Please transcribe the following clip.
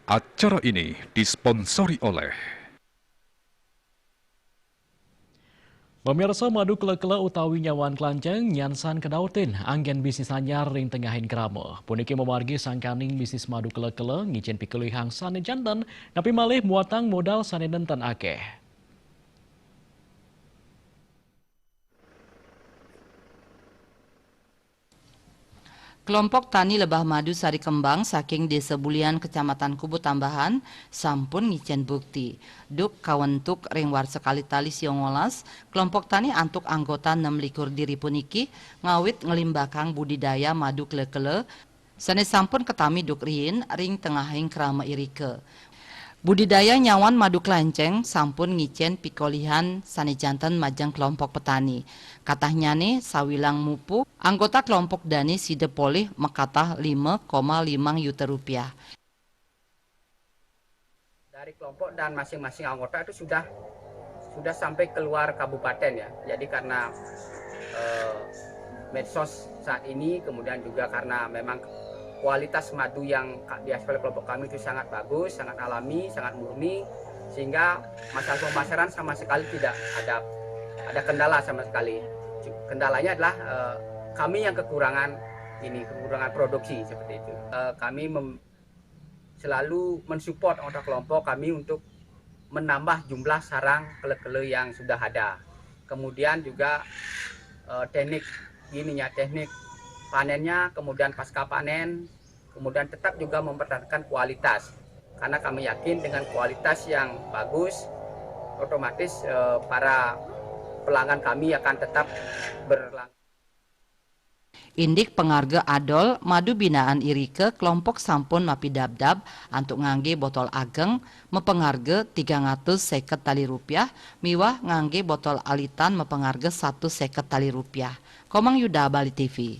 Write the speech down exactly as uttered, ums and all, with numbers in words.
Acara ini disponsori oleh Pemirsa, madu kele-kele utawi nyawan klanceng nyansan kedautin anggen bisnis anyar ring tengahing krama. Puniki mamargi sangkaning bisnis madu kele-kele ngicen pikolihang sane janten, napi malih muatang modal sane nenten akeh. Kelompok Tani Lebah Madu Sari Kembang saking Desa Bulian, Kecamatan Kubu Tambahan, sampun ngicen bukti. Duk kawentuk ring warsa kalih tali siongolas, kelompok tani antuk anggota nem likur diri puniki ngawit nglimbakang budidaya madu kele-kele sane sampun katami duk riin ring tengahing krama irika. Budidaya nyawan madu klanceng sampun ngicen pikolihan sane janten majeng kelompok petani. Katahnyane sawilang mupuk, anggota kelompok dane sida polih makatah lima koma lima yuta rupiah. Dari kelompok dan masing-masing anggota itu sudah sudah sampai keluar kabupaten, ya. Jadi karena eh, medsos saat ini, kemudian juga karena memang kualitas madu yang ka- dihasilkan kelompok kami itu sangat bagus, sangat alami, sangat murni, sehingga masalah pemasaran sama sekali tidak ada ada kendala sama sekali. Kendalanya adalah eh, kami yang kekurangan ini, kekurangan produksi seperti itu. Eh, kami mem- selalu mensupport anggota kelompok kami untuk menambah jumlah sarang kele-kele yang sudah ada. Kemudian juga eh, teknik ininya, teknik panennya, kemudian pasca panen, kemudian tetap juga mempertahankan kualitas. Karena kami yakin dengan kualitas yang bagus, otomatis eh, para pelanggan kami akan tetap berlangganan. Indik pangarga adol madu binaan irika, kelompok sampun mapidabdab antuk ngangge botol ageng mapangarga tigang atus seket tali rupiah miwah ngangge botol alitan mapangarga satus seket tali rupiah. Komang Yuda, Bali T V.